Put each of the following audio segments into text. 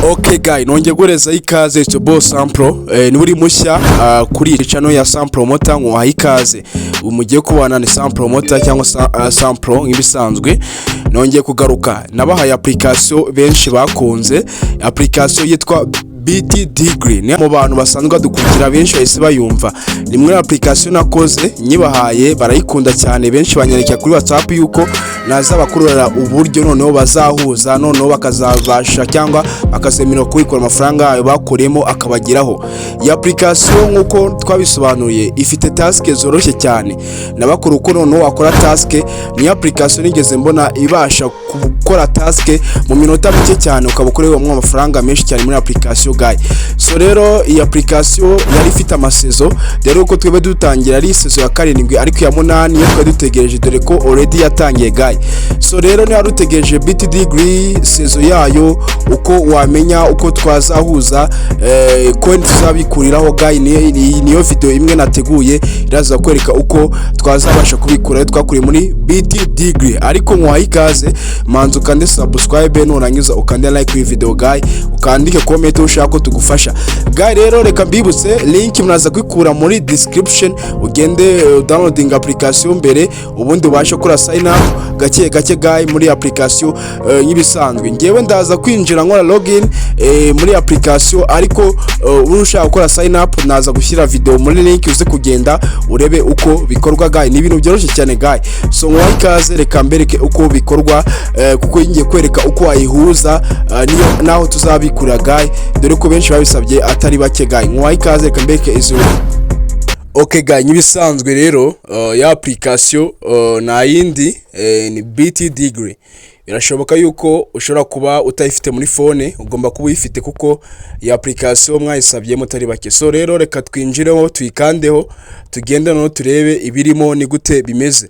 Okay guy, nongeye guhereza ikaze, it's your boss Sampro. Niba uri mushya kuri iyi channel ya Sampro Motor, nkuhaye ikaze. Ubu mugiye kubana ni Sampro Motor cyangwa Sampro nk'ibisanzwe. Nongeye kugaruka, nabahaye application benshi bakunze, application yitwa BT Degree. Ni mu bantu basanzwe badukurikira, benshi bahise bayumva. Ni muri application nakoze nyibahaye, barayikunda cyane. Benshi banyandikira kuri WhatsApp yuko nazabakorera uburyo noneho bazahuza, noneho bakazabasha cyangwa bakazemerera kubikora, amafaranga yayo bakoreyemo akabageraho. Iyi application, nk'uko twabisobanuye, ifite task zoroshye cyane. Nabakora uko noneho wakora task. Ni application nigeze mbona ibasha gukora task mu minota mike cyane, ukaba ukorewemo amafaranga menshi cyane muri application guy. So rero iyi application yari ifite amasaison rero, uko twebwe dutangira ari saison ya 7, ariko iya 8 yo twari dutegereje, dore ko already yatangiye guy. So rero niba dutegereje BT Degree saison yayo, uko wamenya uko twazahuza coin tuzabikuriraho guy, niyo video imwe nateguye iraza kwereka uko twazabasha kubikura twakuriye muri BT Degree. Ariko nkuhaye ikaze, manza ukande subscribe, nurangiza ukande like kuri video guy, ukandike comment ushaka ko tugufasha guy. Rero reka mbibutse, link muraza kwikura muri description, ugende downloading application mbere, ubundi ubashe gukora sign up gake gake guy muri application. Nk'ibisanzwe ngewe ndaza kwinjira nkora login muri application, ariko uri ushaka gukora sign up, naza gushyira video muri link, uze kugenda urebe uko bikorwa guy. Ni ibintu byoroshye cyane guy. So nkuhaye ikaze, reka mbereke uko bikorwa, kuko ngiye kwereka uko wayihuza niyo naho tuzabikura guy, dore ko benshi babisabye atari bake guy. Nkuhaye ikaze, reka mbereke izo. Okay guy, nk'ibisanzwe rero ya application nta yindi, ni BT Degree. Birashoboka yuko ushobora kuba utayifite muri phone, ugomba kuba uyifite kuko iyi application mwayisabye mutari bake. So rero reka twinjireho, tuyikandeho, tugende noneho turebe ibirimo, ni gute bimeze.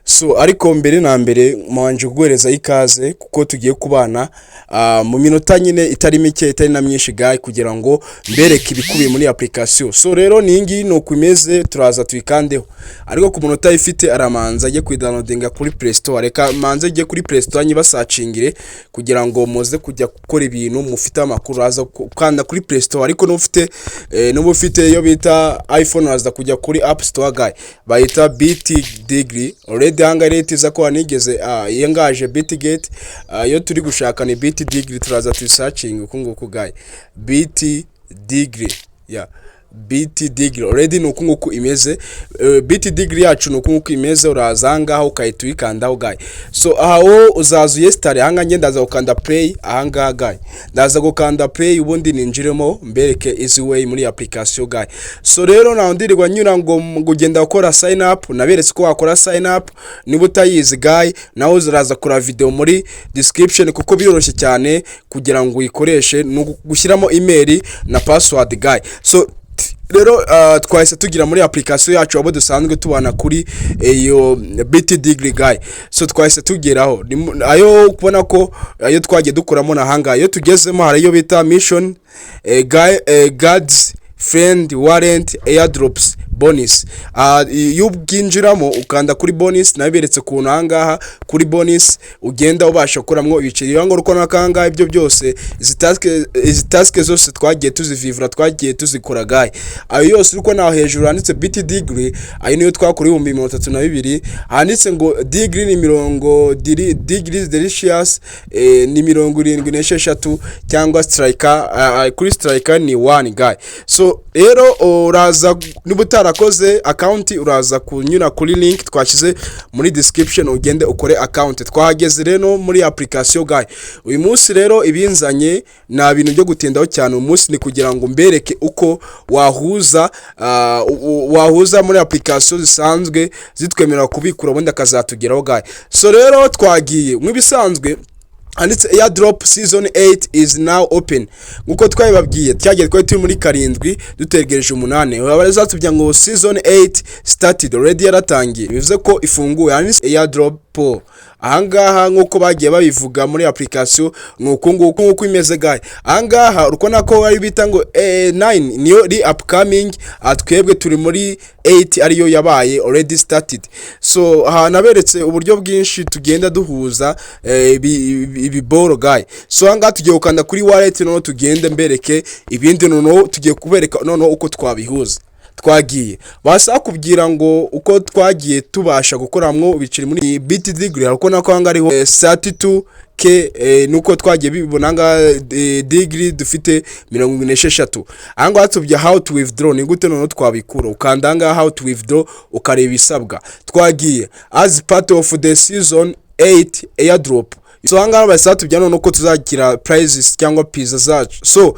So ariko mbere na mbere mwanje kuguhereza ikaze, kuko tugiye kubana mu minota nyine itari mike, itari na myinshi guy, kugira ngo mbereke ibikubiye muri application. So rero ni iyi ngiyi, ni uko imeze, turaza tuyikandeho. Ariko ku muntu utayifite aramanza ajye kuyidownloadinga kuri Play Store. Reka manze ajye kuri Play Store nyibasacingire kugira ngo muze kujya gukora ibintu mufite amakuru. Aza gukanda kuri Play Store, ariko n'uba ufite iyo bita iPhone, uraza kujya kuri App Store guy, bayita BT Degree. Already ahangaha rero iza ko wanigeze yengaje Bitget, iyo turi gushaka ni BT Degree. Turaza tuyisearching uku nguku guy, BT Degree, yeah, BT Degree. Already ni uku nguku imeze. BT Degree yacu ni uku nguku imeze. Uraza ahangaha ukahita uyikandaho guy. So aha wowe uzaza uyesitare ahangaha, njye ndaza gukanda play ahangaha guy, ndaza gukanda play, ubundi ninjiremo mbereke easy way muri application guy. So rero ntaho ndirirwa nyura ngo ugenda gukora sign up. Naberetse ko wakora sign up. Niba utayizi guy, nawe uraza kura video muri description, kuko biroroshye cyane kugira ngo uyikoreshe, ni gushyiramo email na password guy. So rero twahise tugira muri application yacu, abo dusanzwe tubana kuri iyo BT Degree guy. So twahise tugeraho. Ayo kubona ko ayo twagiye dukuramo na hangaha, iyo tugezemo hari iyo bita mission guy, guards friend warrant airdrops bonus. Iyo ubwinjiramo ukanda kuri bonus, naberetse ukuntu ahangaha kuri bonus ugenda ubasha gukuramo ibiceri. Iyo ngoro uko ahangaha, ibyo byose, izi task zose twagiye tuzivivura, twagiye tuzikora guy. Ayo yose uko naho hejuru handitse BT Degree, ayo niyo twakora 32,000. Handitse ngo degree ni mirongo degrees delicious, ni 76, cyangwa striker, kuri striker ni 1 guy. So rero uraza, niba utarakoze account, uraza kunyura kuri link twashyize muri description, ugende ukore account. Twahageze rero muri application guy. Uyu munsi rero ibinzanye nta bintu byo gutindaho cyane. Uyu munsi ni kugira ngo mbereke uko wahuza muri application zisanzwe zitwemerera kubikura, ubundi akazatugeraho guy. So rero twagiye nk'ibisanzwe, handitse airdrop season 8 is now open. Nkuko twabibabwiye, twagiye twari turi muri 7, dutegereje 8. Bazatubwira ngo season 8 started already, yaratangiye, bivuze ko ifunguye. Handitse airdrop pool. Ahangaha nk'uko bagiye babivuga muri application, ni uku nguku nk'uko imeze, guy. Ahangaha urabona ko ari bita ngo 9 niyo ri upcoming. Twebwe turi muri 8, ariyo yabaye already started. So aha naberetse uburyo bwinshi tugenda duhuza ibiboro, guy. So ahangaha tugiye gukanda kuri wallet, noneho tugende mbereke ibindi. Noneho tugiye kubereka noneho uko twabihuza. Twagiye basa kubwira ngo uko twagiye tubasha gukoramwo ibiceri muri BT degree. Ariko nako ahangaha ariho 32 k nuko twagiye bibona ngaha, degree dufite 46. Ahangaha tubya how to withdraw, ni gute noneho twabikura. Ukanda ahangaha how to withdraw, ukareba ibisabwa. Twagiye as part of the season 8 airdrop. So ahangaha bahise batubwira noneho ko tuzagira prizes cyangwa pizza zacu. So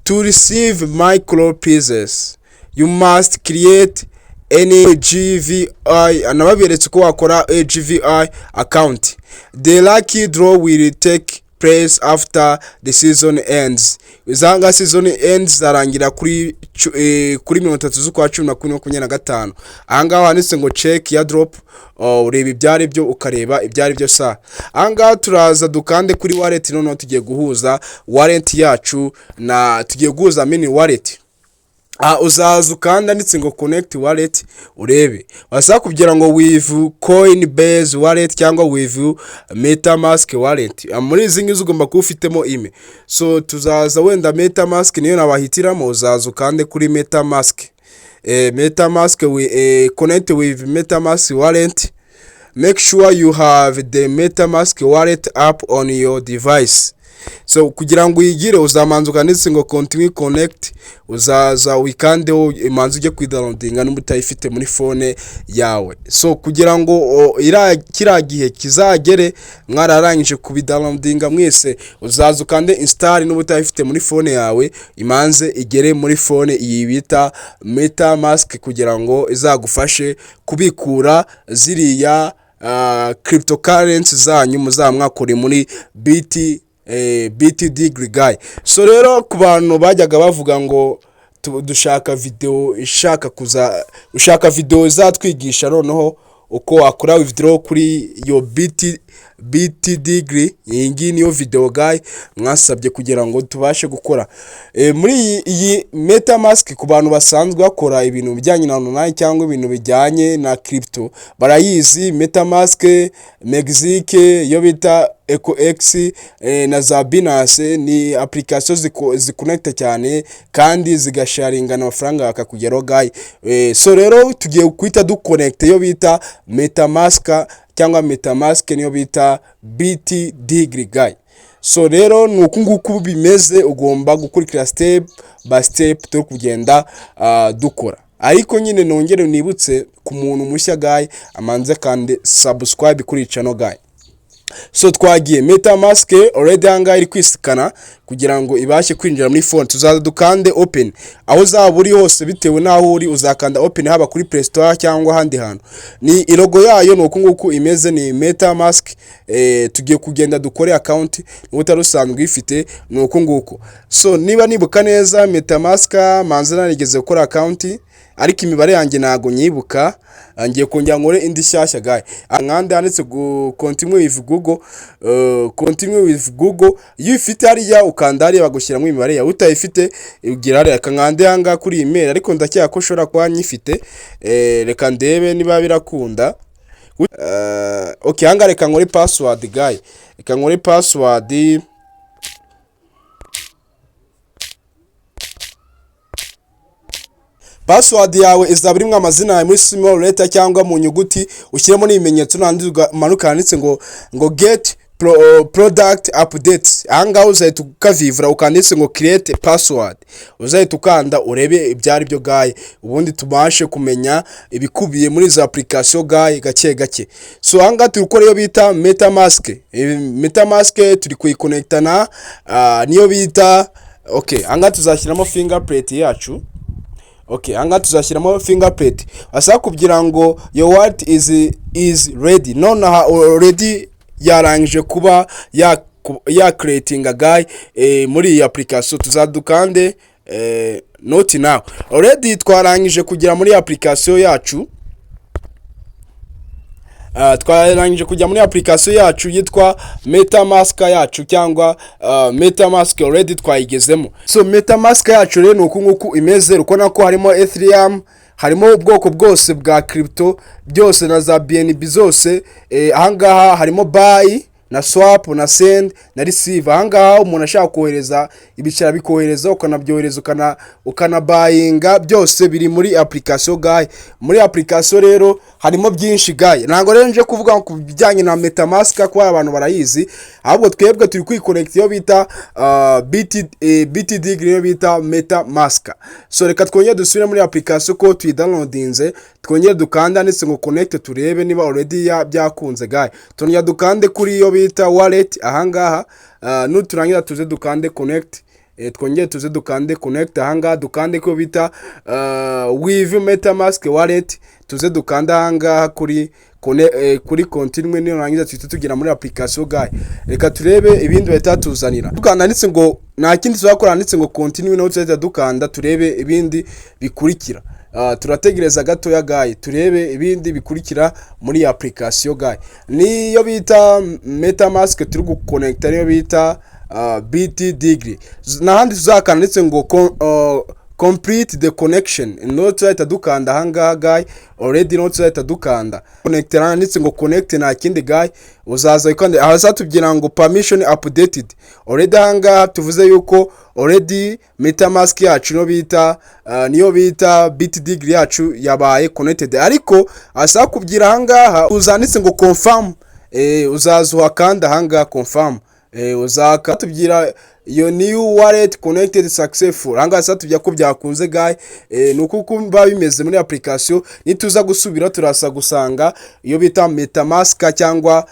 to receive micro prizes, you must create any GVI. Anababeretse uko wakora AGVI account. The lucky draw will take place after the season ends. Izanga season ends zarangira kuri 30 z'ukwa 11 25. Ahangaha handitse ngo check ya drop, ureba ibyari byo, ukareba ibyari byo. Sa ahangaha turaza dukande kuri wallet. Noneho tugiye guhuza wallet yacu na tugiye guhuza mini wallet. Uzaza ukanda anditse ngo connect wallet, urebe wasaba kugira ngo with Coinbase Wallet cyangwa with MetaMask wallet. Muri izi ngizi ugomba kuba ufitemo ime. So tuzaza wenda MetaMask niyo nabahitiramo. Uzaza ukande kuri MetaMask, MetaMask connect with MetaMask wallet. Make sure you have the MetaMask wallet app on your device. So kugira ngo uyigire, uzamanza ukanditse ngo continue connect, uzaza wikandeho, imanza ujye kuyidownloadinga niba utayifite muri phone yawe. So kugira ngo kiriya gihe kizagere mwararangije kubidownloadinga mwese, uzaza ukande install niba utayifite muri phone yawe, imanze igere muri phone iyi bita MetaMask, kugira ngo izagufashe kubikura ziriya cryptocurrency zanyu muzaba mwakore muri BT degree, guy. So rero ku bantu bajyaga bavuga ngo dushaka video ishaka kuza, ushaka video izatwigisha noneho uko wakora withdraw kuri iyo BT degree, iyi ngiyi niyo video, guy, mwasabye kugira ngo tubashe gukora. Muri iyi MetaMask, ku bantu basanzwe bakora ibintu bijyanye na online cyangwa ibintu bijyanye na crypto barayizi. MetaMask, MEXC, iyo bita OKX, na za Binance ni application zikonekita cyane kandi zigasharingana amafaranga akakugeraho, guy. So rero tugiye guhita dukonekita iyo bita MetaMask cyangwa MetaMask niyo bita BT degree, guy. So rero ni uku nguku bimeze, ugomba gukurikira step by step turi kugenda dukora. Ariko nyine nongere nibutse ku muntu mushya, guy, amanze kandi subscribe kuri channel, guy. So twagiye MetaMask already ahangaha iri kwisikana kugira ngo ibashe kwinjira muri phone. Tuzaza dukande open aho uzaba uri hose, bitewe n'aho uri uzakanda open, haba kuri Play Store cyangwa ahandi hantu. Ni ilogo yayo ni uku nguku imeze, ni MetaMask. Tugiye kugenda dukore account niba utari usanzwe uyifite, ni uku nguku. So niba nibuka neza, MetaMask manza narigeze gukora account, ariko imibare yanjye ntago nyibuka. Ngiye kongera nkore indi nshyashya, guy. Nkande handitse continue with Google. Continue with Google, iyo uyifite hariya ukanda hariya bagushyiramo imibare yawe, utayifite ugira hariya. Reka nkande ahangaha kuri iyi mail, ariko ndakeka ko ushobora kuba nyifite. Reka ndebe niba birakunda. Okay, ahangaha reka nkore password, guy, reka nkore password. Password yawe izaba irimo amazina yawe muri small letter cyangwa mu nyuguti, ushyiremo n'ibimenyetso, n'ahandi umanuka handitse ngo get product updates. Ahangaha uzahita ukavivura, ukanditse ngo create password, uzahita ukanda urebe ibyari byo, guy, ubundi tubashe kumenya ibikubiye muri izo application, guy, gake gake. So ahangaha turi gukora iyo bita MetaMask. MetaMask turi kuyikonekita na niyo bita, okay, ahangaha tuzashyiramo fingerprint yacu. Okay, ahangaha tuzashyiramo fingerprint. Basaba kugira ngo your wallet is ready. Nonaha already yarangije kuba ya creating a guy muri iyi application. Tuzadukande not now. Already twarangije kugera muri application yacu. Twarangije kujya muri application yacu yitwa MetaMask yacu cyangwa MetaMask, already twayigezemo. So MetaMask yacu rero ni uku nguku imeze. Urabona ko harimo Ethereum, harimo ubwoko bwose bwa crypto byose na za BNB zose. Ahangaha harimo buy na swap na send na receive. Ahangaha umuntu ashaka kohereza ibicara bikohereza, ukanabyohereza, ukanabayinga, byose biri muri application guy. Muri application rero harimo byinshi guy. Ntabwo rero nje kuvuga ku bijyanye na MetaMask kuko abantu barayizi, ahubwo twebwe turi kwiconnect iyo bita BTD, iyo bita MetaMask. So reka twongere dusubire muri application ko tuyidownloadinze, twongere dukanda handitse ngo connect, turebe niba already byakunze guy. Twongera dukande kuri iyo bita wallet ahangaha. Nuturangiza tuze dukande connect. Twongere tuze dukande connect ahangaha, dukande ko bita with MetaMask wallet, tuze dukande ahangaha kuri continue. Nirangiza tuhite tugera muri application guy. Reka turebe ibindi bahita tuzanira. Dukanda handitse ngo, nta kindi tuzakora, handitse ngo continue naho tuzahita dukanda, turebe ibindi bikurikira. Turategereza gatoya guy, turebe ibindi bikurikira muri application guy. Niyo bita MetaMask turi guconnecta, niyo bita BT degree. N'ahandi tuzakanda ndetse ngo complete the connection, no tuzahita dukanda ahangaha guy. Already no tuzahita dukanda connect, handitse ngo connect, nta kindi guy. Uzaza ukande ahazatubwira ngo permission updated. Already ahangaha tuvuze yuko already MetaMask yacu niyo bita BT degree yacu yabaye connected, ariko asaba kubwira ahangaha uzanditse ngo confirm. Uzaza uhakanda ahangaha confirm. Uzaka tubwira iyo new wallet connected successful. Ahangaha sasa tubwira ko byakunze guy. Ni uko biba bimeze muri application. Nituza gusubira turasa gusanga iyo bita MetaMask cyangwa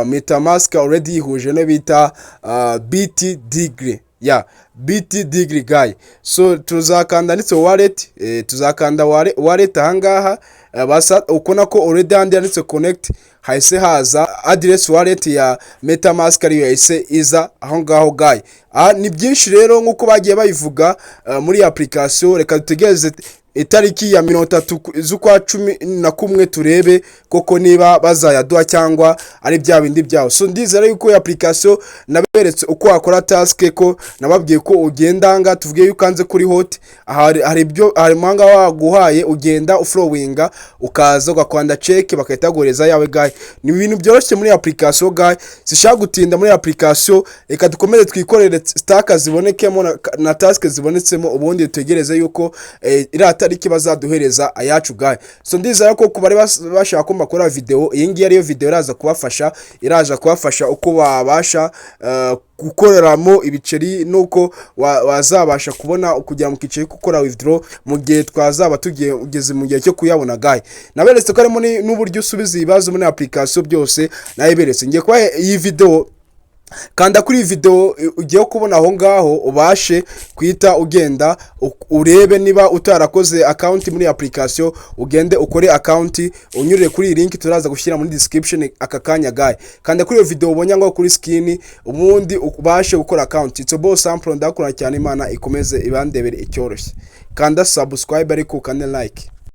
MetaMask already yihuje no bita BT degree ya BT degree guy. So tuzakanda ndetse wallet, tuzakanda wallet ahangaha. Basa ukona ko already handi yanditse connect, hahise haza address wallet ya MetaMask, ariyo yahise iza aho ngaho guy. Ni byinshi rero nk'uko bagiye babivuga muri application. Reka dutegereze itariki ya 30 z'ukwa 11 turebe koko niba bazayaduha cyangwa ari bya bindi byabo. So ndizera yuko iyi application naberetse uko wakora task, ko nababwiye ko ugenda nga tuvuge yuko ukanze kuri hot, hari ibyo hari mwanga waguhaye, ugenda ufollowinga, ukaza ugakanda check, bagahita baguhereza yawe guy. Ni ibintu byoroshye muri application guy. Sishaka gutinda muri application, reka dukomeze twikorere task zibonekemo na task zibonetsemo, ubundi dutegereze yuko iriya tariki bazaduhereza ayacu guy. So ndizera ko ku bari bashaka ko mbakora video, iyi ngiyi ariyo video iraza kubafasha uko wabasha gukoreramo ibiceri nuko wazabasha kubona kugera mu cyiciro cyo gukora withdraw mu gihe twazaba tugiye ugeze mu gihe cyo kuyabona guy. Naberetse ko harimo n'uburyo usubiza ibibazo muri application, byose nabiberetse. Ngiye kubaha iyi video, kanda kuri iyi video ugiye kubona aho ngaho, ubashe guhita ugenda urebe niba utarakoze account muri application, ugende ukore account unyurire kuri iyi link turaza gushyira muri description aka kanya guy. Kanda kuri iyo video ubonye ngaho kuri screen, ubundi ubashe gukora account. It's a boss sample, ndakunda cyane. Imana ikomeze ibandebere icyoroshye. Kanda subscribe ariko ukande like.